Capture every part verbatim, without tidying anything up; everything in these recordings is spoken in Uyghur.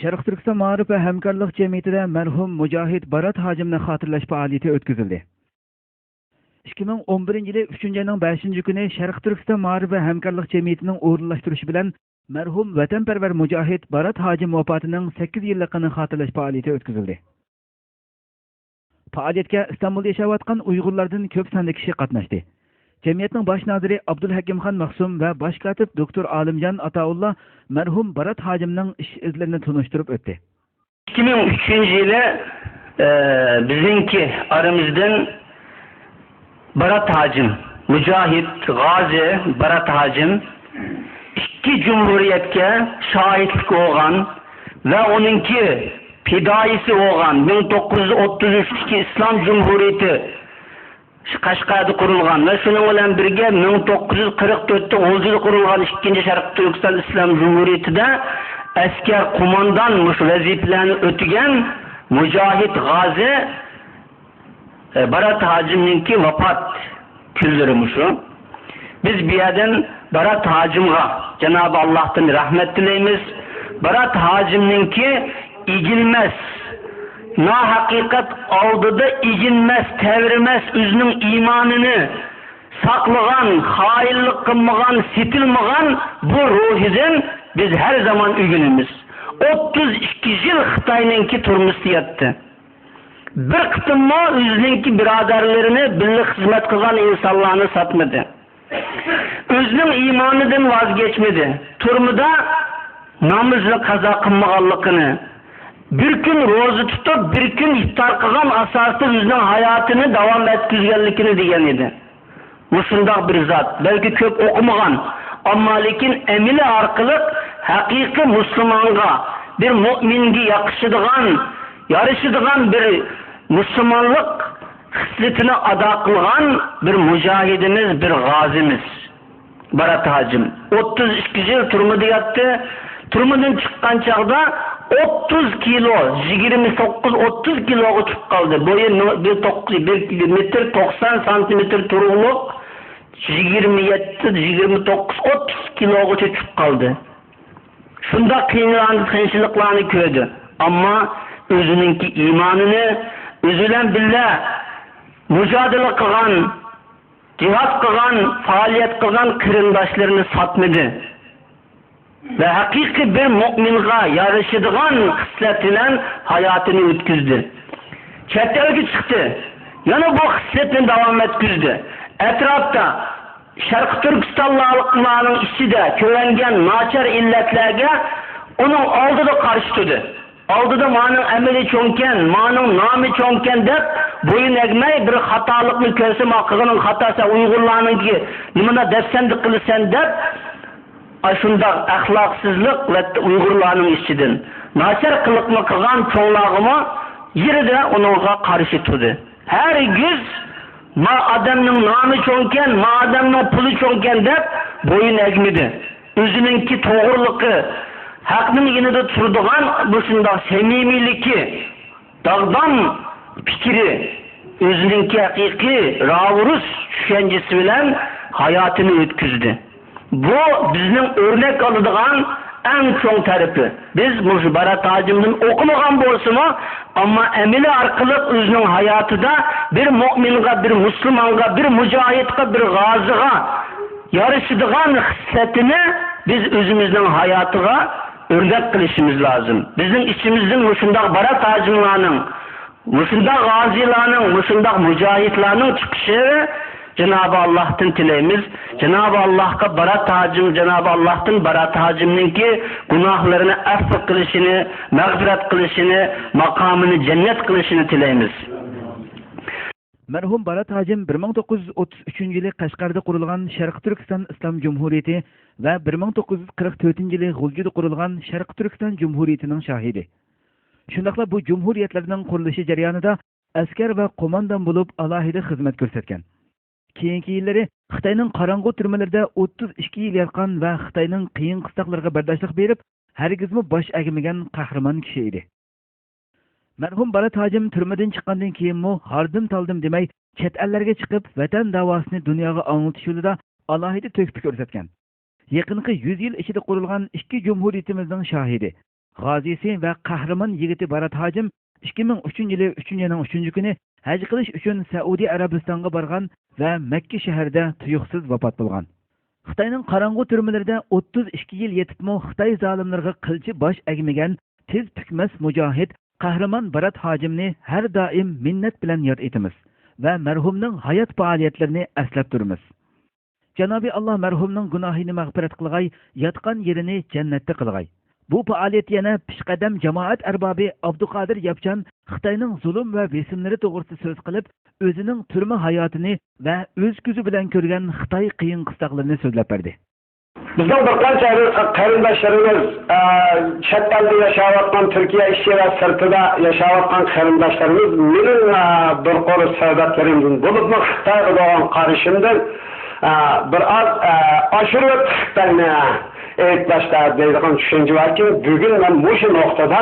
شەرقىي تۈركىستان مائارىپ ۋە ھەمكارلىق جەمئىيىتىدە مەرھۇم مۇجاھىد بارات ھاجىمنى خاتىرىلەش پائالىيىتى ئۆتكۈزۈلدى. ئىككى مىڭ ئون بىرىنچى يىلى ئۈچىنچى ئاينىڭ بەشىنچى كۈنى شەرقىي تۈركىستان مائارىپ ۋە ھەمكارلىق جەمئىيىتىنىڭ ئورۇنلاشتۇرۇشى بىلەن مەرھۇم ۋەتەنپەرۋەر مۇجاھىد بارات ھاجىم ۋاپاتىنىڭ سەككىز يىللىقىنى خاتىرىلەش پائالىيىتى ئۆتكۈزۈلدى. پائالىيەتكە ئىستانبۇلدا ياشاۋاتقان ئۇيغۇرلاردىن كۆپ ساندا كىشى قاتناشتى. جەمئىيەتنىڭ باش نازىرى ئابدۇلھەكىمخان مەخسۇم ۋە باش كاتىپ دوكتور ئالىمجان ئاتائۇللا مەرھۇم بارات ھاجىمنىڭ ئىش ئىزلىرىنى تونۇشتۇرۇپ ئۆتتى. ئىككى مىڭ ئۈچىنچى يىلى، ئە، بىزنىڭكى ئارىمىزدىن بارات ھاجىم، مۇجاھىد، غازى بارات ھاجىم ئىككى جۇمھۇرىيەتكە شاھىتلىك بولغان ۋە ئۇنىڭكى پىدائىيسى بولغان مىڭ توققۇز يۈز ئوتتۇز ئۈچتىكى ئىسلام جۇمھۇرىيىتى شۇ قەشقەردە قۇرۇلغان ۋە شۇنىڭ بىلەن بىرگە مىڭ توققۇز يۈز قىرىق تۆتتە غۇلجىدا قۇرۇلغان ئىككىنچى شەرقىي تۈركىستان ئىسلام جۇمھۇرىيىتىدە ئەسكەر قوماندان مۇشۇ ۋەزىپىلەرنى ئۆتىگەن مۇجاھىد غازى، ئە، بارات ھاجىمنىڭكى ۋاپات كۈنلىرى مۇشۇ. بىز بۇ يەردىن بارات ھاجىمغا جانابى ئاللاھتىن رەھمەت تىلەيمىز. بارات ھاجىمنىڭكى ئېگىلمەس، ناھەقىقەت ئالدىدا ئېگىلمەس، تەۋرىمەس، ئۆزىنىڭ ئىمانىنى ساقلىغان، خائىنلىق قىلمىغان، سېتىلمىغان بۇ روھىدىن بىز ھەر زامان ئۆگىنىمىز. ئوتتۇز ئىككى يىل خىتاينىڭكى تۈرمىسىدە ياتتى. بىر قېتىممۇ ئۆزىنىڭكى بۇرادەرلىرىنى، بىللە خىزمەت قىلغان ئىنسانلارنى ساتمىدى. ئۆزىنىڭ ئىمانىدىن ۋاز كەچمىدى. تۈرمىدە نامىزىنى قازا قىلمىغانلىقىنى، بىر كۈن روزا تۇتۇپ، بىر كۈن ئىپتار قىلغان ئاساستا ئۆزىنىڭ ھاياتىنى داۋام ئەتكۈزگەنلىكىنى دېگەن ئىدى. مۇشۇنداق بىر زات، بەلكى كۆپ ئوقۇمىغان، ئەمما لېكىن ئەمىلى ئارقىلىق ھەقىقىي مۇسۇلمانغا، بىر مۇئمىنگە ياقىشىدىغان، يارىشىدىغان بىر مۇسۇلمانلىق خىسلىتىنى ئادا قىلغان بىر مۇجاھىدىمىز، بىر غازىمىز. بارات ھاجىم ئوتتۇز ئىككى يىل تۈرمىدە ياتتى. تۈرمىدىن چىققان چاغدا ئوتتۇز كىلو، يىگىرمە توققۇز، ئوتتۇز كىلوغا چۈشۈپ قالدى. بويى نو-، بىر توققۇز، بىر مېتىر توقسان سانتىمېتىر تۇرۇقلۇق، يىگىرمە يەتتە، يىگىرمە توققۇز، ئوتتۇز كىلوغىچە چۈشۈپ قالدى. شۇنداق قىيىنلارنى، قىيىنچىلىقلارنى كۆردى. ئەمما ئۆزىنىڭكى ئىمانىنى، ئۆزى بىلەن بىللە مۇجادىلە قىلغان، جىھاد قىلغان، پائالىيەت قىلغان قېرىنداشلىرىنى ساتمىدى ۋە ھەقىقىي بىر مۇئمىنغا يارىشىدىغان خىسلەت بىلەن ھاياتىنى ئۆتكۈزدى. چەت ئەلگە چىقتى، يەنە بۇ خىسلەتنى داۋام ئەتكۈزدى. ئەتراپتا شەرقىي تۈركىستانلىقلارنىڭ ئىچىدە كۆرۈنگەن ناچار ئىللەتلەرگە ئۇنىڭ ئالدىدا قارشى تۇردى. ئالدىدا مانىڭ ئەمىلى چوڭكەن، مانىڭ نامى چوڭكەن دەپ بويۇن ئەگمەي، بىر خاتالىقنى كۆرسە، ما قىلغىنىڭ خاتا، سەن ئۇيغۇرلارنىڭكى نېمىلا دەپسەندە قىلىسەن دەپ، ئاشۇنداق ئەخلاقسىزلىق ۋە ئۇيغۇرلارنىڭ ئىچىدىن ناچار قىلىقنى قىلغان چوڭلارغىمۇ يېرىدە ئۇنىڭغا قارشى تۇردى. ھەرگىز ما ئادەمنىڭ نامى چوڭكەن، ما ئادەمنىڭ پۇلى چوڭكەن دەپ بويۇن ئەگمىدى. ئۆزىنىڭكى توغرىلىقى، ھەقنىڭ يېنىدا تۇرىدىغان مۇشۇنداق سەمىمىيلىكى، داغدام پىكرى، ئۆزىنىڭكى ھەقىقىي راۋۇرۇس چۈشەنچىسى بىلەن ھاياتىنى ئۆتكۈزدى. بۇ بىزنىڭ ئۆرنەك ئالىدىغان ئەڭ چوڭ تەرىپى. بىز مۇشۇ بارات ھاجىمدىن ئوقۇمىغان بولسىمۇ، ئەمما ئەمىلى ئارقىلىق ئۆزىنىڭ ھاياتىدا بىر مۇئمىنغا، بىر مۇسۇلمانغا، بىر مۇجاھىدقا، بىر غازىغا يارىشىدىغان خىسلىتىنى بىز ئۆزىمىزنىڭ ھاياتىغا ئۆرنەك قىلىشىمىز لازىم. بىزنىڭ ئىچىمىزدىن مۇشۇنداق بارات ھاجىملارنىڭ، مۇشۇنداق غازىلارنىڭ، مۇشۇنداق مۇجاھىدلارنىڭ چىقىشى جانابى ئاللاھتىن تىلەيمىز. جانابى ئاللاھقا بارات ھاجىم، جانابى ئاللاھتىن بارات ھاجىمنىڭكى گۇناھلىرىنى ئەفۇ قىلىشىنى، مەغپىرەت قىلىشىنى، ماقامىنى جەننەت قىلىشىنى تىلەيمىز. مەرھۇم بارات ھاجىم بىر مىڭ توققۇز يۈز ئوتتۇز ئۈچىنچى يىلى قەشقەردە قۇرۇلغان شەرقىي تۈركىستان ئىسلام جۇمھۇرىيىتى ۋە بىر مىڭ توققۇز يۈز قىرىق تۆتىنچى يىلى غۇلجىدا قۇرۇلغان شەرقىي تۈركىستان جۇمھۇرىيىتىنىڭ شاھىدى. شۇنداقلا بۇ جۇمھۇرىيەتلەرنىڭ قۇرۇلۇشى جەريانىدا ئەسكەر ۋە قوماندان بولۇپ ئالاھىدە خىزمەت كۆرسەتكەن. كېيىنكى يىللىرى خىتاينىڭ قاراڭغۇ تۈرمىلىرىدە ئوتتۇز ئىككى يىل ياتقان ۋە خىتاينىڭ قىيىن قىستاقلىرىغا بەرداشلىق بېرىپ، ھەرگىزمۇ باش ئەگمىگەن قەھرىمان كىشى ئىدى. مەرھۇم بارات ھاجىم تۈرمىدىن چىققاندىن كېيىنمۇ ھاردىم-تالدىم دېمەي، چەت ئەللەرگە چىقىپ، ۋەتەن داۋاسىنى دۇنياغا ئاڭلىتىش يولىدا ئالاھىدە تۆھپە كۆرسەتكەن. يېقىنقى يۈز يىل ئىچىدە قۇرۇلغان ئىككى جۇمھۇرىيىتىمىزنىڭ شاھىدى، غازىيسى ۋە قەھرىمان يىگىتى بارات ھاجىم ئىككى مىڭ ئۈچىنچى يىلى ئۈچىنچى ئاينىڭ ئۈچىنچى كۈنى ھەج قىلىش ئۈچۈن سەئۇدى ئەرەبىستانغا بارغان ۋە مەككە شەھىرىدە تۇيۇقسىز ۋاپات بولغان. خىتاينىڭ قاراڭغۇ تۈرمىلىرىدە ئوتتۇز ئىككى يىل يېتىپمۇ خىتاي زالىملىرىغا قىلچە باش ئەگمىگەن تىز پۈكمەس مۇجاھىد، قەھرىمان بارات ھاجىمنى ھەر دائىم مىننەت بىلەن ياد ئېتىمىز ۋە مەرھۇمنىڭ ھايات پائالىيەتلىرىنى ئەسلەپ تۇرىمىز. جانابى ئاللا مەرھۇمنىڭ گۇناھىنى مەغپىرەت قىلغاي، ياتقان يېرىنى جەننەتتە قىلغاي. بۇ پائالىيەتتە يەنە پېشقەدەم جامائەت ئەربابى ئابدۇقادىر ياپچان خىتاينىڭ زۇلۇم ۋە بېسىملىرى توغرىسىدا سۆز قىلىپ، ئۆزىنىڭ تۈرمە ھاياتىنى ۋە ئۆز كۆزى بىلەن كۆرگەن خىتاي قىيىن قىستاقلىرىنى سۆزلەپ بەردى. بىزنىڭ بىر قانچە قېرىنداشلىرىمىز، ئە، چەت ئەلدە ياشاۋاتقان، تۈركىيە ئىچى ۋە سىرتىدا ياشاۋاتقان قېرىنداشلىرىمىز مېنىڭ، ئە، بىر قۇر سۆھبەتلىرىمدىن، بولۇپمۇ خىتايغا بولغان قارىشىمدىن، ئە، بىر ئاز، ئە، ئاشۇرۇۋەتتى خىتاينى ئەيىبلەشتە دەيدىغان چۈشەنچە باركىن، بۈگۈن مەن مۇشۇ نۇقتىدا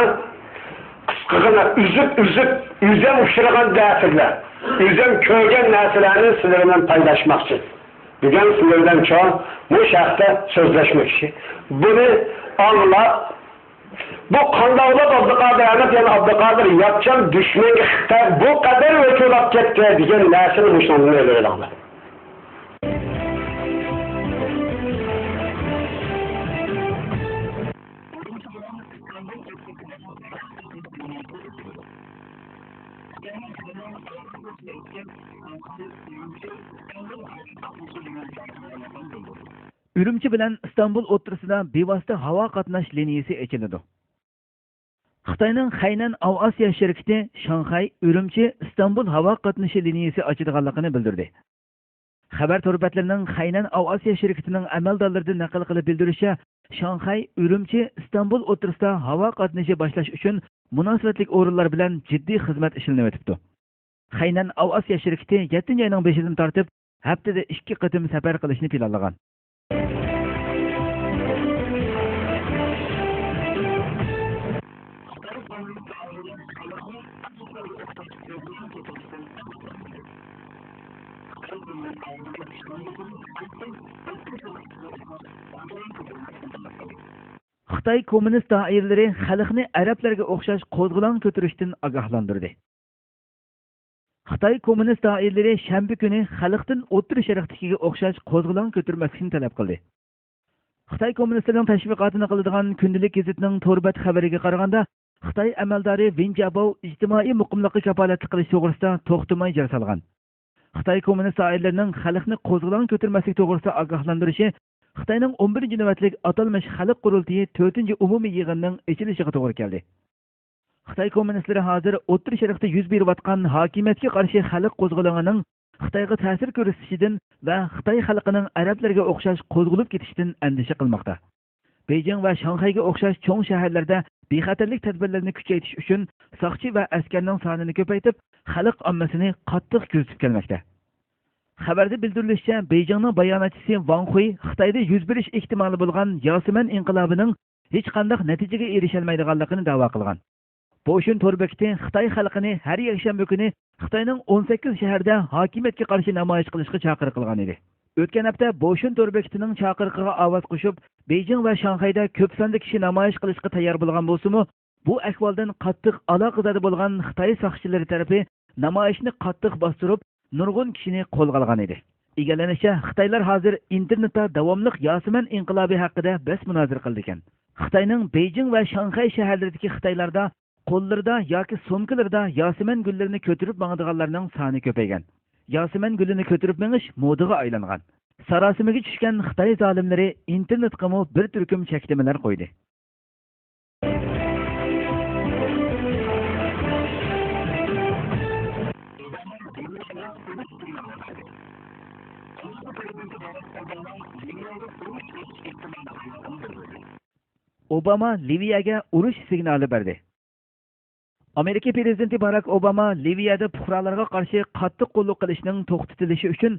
قىسقىغىنا ئۈزۈپ-ئۈزۈپ، ئۆزۈم ئۇچرىغان نەرسىلەر، ئۆزۈم كۆرگەن نەرسىلەرنى سىلەر بىلەن پايلاشماقچى. بۈگۈن سىلەر بىلەن چوڭ بۇ ھەقتە سۆزلەشمەكچى. بۇنى ئاڭلاپ، بۇ قانداقلاپ ئابدۇقادىر ئەمەت، يەنى ئابدۇقادىر ياپچان دۈشمەنگە خىتاي بۇ قەدەر ۋەكىل ئاپ كەتتى دېگەن نەرسىنى مۇشۇنىڭدىن ئۆگىنىۋېلىڭلار. ئۈرۈمچى بىلەن ئىستانبۇل ئوتتۇرىسىدا بىۋاسىتە ھاۋا قاتناش لىنىيىسى ئېچىلىدۇ. خىتاينىڭ خەينەن ئاۋىئاتسىيە شىركىتى شاڭخەي، ئۈرۈمچى، ئىستانبۇل ھاۋا قاتنىشى لىنىيىسى ئاچىدىغانلىقىنى بىلدۈردى. خەۋەر تور بەتلىرىنىڭ خەينەن ئاۋىئاتسىيە شىركىتىنىڭ ئەمەلدارلىرىدىن نەقىل قىلىپ بىلدۈرۈشىچە، شاڭخەي، ئۈرۈمچى، ئىستانبۇل ئوتتۇرىسىدا ھاۋا قاتنىشى باشلاش ئۈچۈن مۇناسىۋەتلىك ئورۇنلار بىلەن جىددىي خىزمەت ئىشلىنىۋېتىپتۇ. خەينەن ئاۋىئاتسىيە شىركىتى يەتتىنچى ئاينىڭ بېشىدىن تارتىپ ھەپتىدە ئىككى قېتىم سەپەر قىلىشنى پىلانلىغان. خىتاي كوممۇنىست دائىرىلىرى خەلقنى ئەرەبلەرگە ئوخشاش قوزغىلاڭ كۆتۈرۈشتىن ئاگاھلاندۇردى. خىتاي كوممۇنىست دائىرىلىرى شەنبە كۈنى خەلقتىن ئوتتۇرا شەرقتىكىگە ئوخشاش قوزغىلاڭ كۆتۈرمەسلىكنى تەلەپ قىلدى. خىتاي كوممۇنىستلىرىنىڭ تەشۋىقاتىنى قىلىدىغان كۈندىلىك گېزىتنىڭ تور بەت خەۋىرىگە قارىغاندا، خىتاي ئەمەلدارى ۋېن جياباۋ ئىجتىمائىي مۇقىملىققا كاپالەتلىك قىلىش توغرىسىدا توختىماي جار سالغان. خىتاي كوممۇنىست دائىرىلىرىنىڭ خەلقنى قوزغىلاڭ كۆتۈرمەسلىك توغرىسىدا ئاگاھلاندۇرۇشى خىتاينىڭ ئون بىرىنچى نۆۋەتلىك ئاتالمىش خەلق قۇرۇلتىيى تۆتىنچى ئومۇمىي يىغىنىنىڭ ئېچىلىشىغا توغرا كەلدى. خىتاي كوممۇنىستلىرى ھازىر ئوتتۇرا شەرقتە يۈز بېرىۋاتقان ھاكىمىيەتكە قارشى خەلق قوزغىلىڭىنىڭ خىتايغا تەسىر كۆرسىتىشىدىن ۋە خىتاي خەلقىنىڭ ئەرەبلەرگە ئوخشاش قوزغىلىپ كېتىشىدىن ئەندىشە قىلماقتا. بېيجىڭ ۋە شاڭخەيگە ئوخشاش چوڭ شەھەرلەردە بىخەتەرلىك تەدبىرلىرىنى كۈچەيتىش ئۈچۈن ساقچى ۋە ئەسكەرنىڭ سانىنى كۆپەيتىپ، خەلق ئاممىسىنى قاتتىق كۆزىتىپ كەلمەكتە. خەۋەردە بىلدۈرۈلۈشىچە، بېيجىڭنىڭ باياناتچىسى ۋاڭ خۇي خىتايدا يۈز بېرىش ئېھتىمالى بولغان ياسىمەن ئىنقىلابىنىڭ ھېچقانداق نەتىجىگە ئېرىشەلمەيدىغانلىقىنى دەۋا قىلغان. بوشۈن تور بېكىتى خىتاي خەلقىنى ھەر يەكشەنبە كۈنى خىتاينىڭ ئون سەككىز شەھىرىدە ھاكىمىيەتكە قارشى نامايىش قىلىشقا چاقىرىق قىلغان ئىدى. ئۆتكەن ھەپتە بوشۈن تور بېكىتىنىڭ چاقىرىقىغا ئاۋاز قوشۇپ، بېيجىڭ ۋە شاڭخەيدە كۆپ ساندا كىشى نامايىش قىلىشقا تەييار بولغان بولسىمۇ، بۇ ئەھۋالدىن قاتتىق ئالاقىدار بولغان خىتاي ساقچىلىرى تەرىپى نامايىشنى قاتتىق باستۇرۇپ، نۇرغۇن كىشىنى قولغا ئالغان ئىدى. ئىگىلىنىشىچە، خىتايلار ھازىر ئىنتېرنېتتا داۋاملىق ياسىمەن ئىنقىلابى ھەققىدە بەس مۇنازىرە قىلىدىكەن. خىتاينىڭ بېيجىڭ ۋە شاڭخەي شەھەرلىرىدىكى خىتايلاردا قوللىرىدا ياكى سومكىلىرىدا ياسىمەن گۈللىرىنى كۆتۈرۈپ ماڭىدىغانلارنىڭ سانى كۆپەيگەن. ياسىمەن گۈلىنى كۆتۈرۈپ مېڭىش مودىغا ئايلانغان. ساراسىمىگە چۈشكەن خىتاي زالىملىرى ئىنتېرنېتقىمۇ بىر تۈركۈم چەكلىمىلەر قويدى. ئوباما لىۋىيەگە ئۇرۇش سىگنالى بەردى. ئامېرىكا پىرېزىدېنتى باراك ئوباما لىۋىيەدە پۇقرالارغا قارشى قاتتىق قوللۇق قىلىشنىڭ توختىتىلىشى ئۈچۈن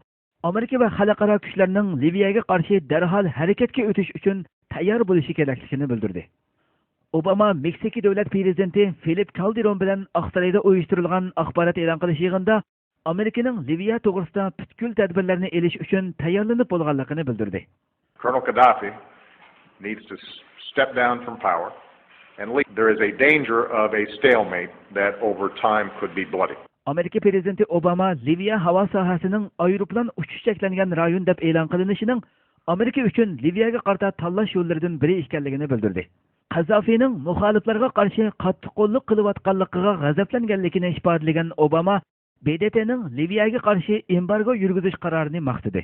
ئامېرىكا ۋە خەلقئارا كۈچلەرنىڭ لىۋىيەگە قارشى دەرھال ھەرىكەتكە ئۆتۈش ئۈچۈن تەييار بولۇشى كېرەكلىكىنى بىلدۈردى. ئوباما مېكسىكا دۆلەت پىرېزىدېنتى فىلىپ كالدېرون بىلەن ئاقسارايدا ئۇيۇشتۇرۇلغان ئاخبارات ئېلان قىلىش يىغىنىدا ئامېرىكىنىڭ لىۋىيە توغرىسىدا پۈتكۈل تەدبىرلەرنى ئېلىش ئۈچۈن تەييارلىنىپ بولغانلىقىنى بىلدۈردى. Colonel Gaddafi needs to s- step down from power and leave. There is a danger of a stalemate that over time could be bloody. ئامېرىكا پىرېزىدېنتى ئوباما لىۋىيە ھاۋا ساھەسىنىڭ ئايروپىلان ئۇچۇش چەكلەنگەن رايون دەپ ئېلان قىلىنىشىنىڭ ئامېرىكا ئۈچۈن لىۋىيەگە قارىتا تاللاش يوللىرىدىن بىرى ئىكەنلىكىنى بىلدۈردى. قەززافىنىڭ مۇخالىپلارغا قارشى قاتتىق قوللۇق قىلىۋاتقانلىقىغا غەزەپلەنگەنلىكىنى ئىپادىلىگەن ئوباما، ب د ت نىڭ لىۋىيەگە قارشى ئېمبارگو يۈرگۈزۈش قارارىنى ماختىدى.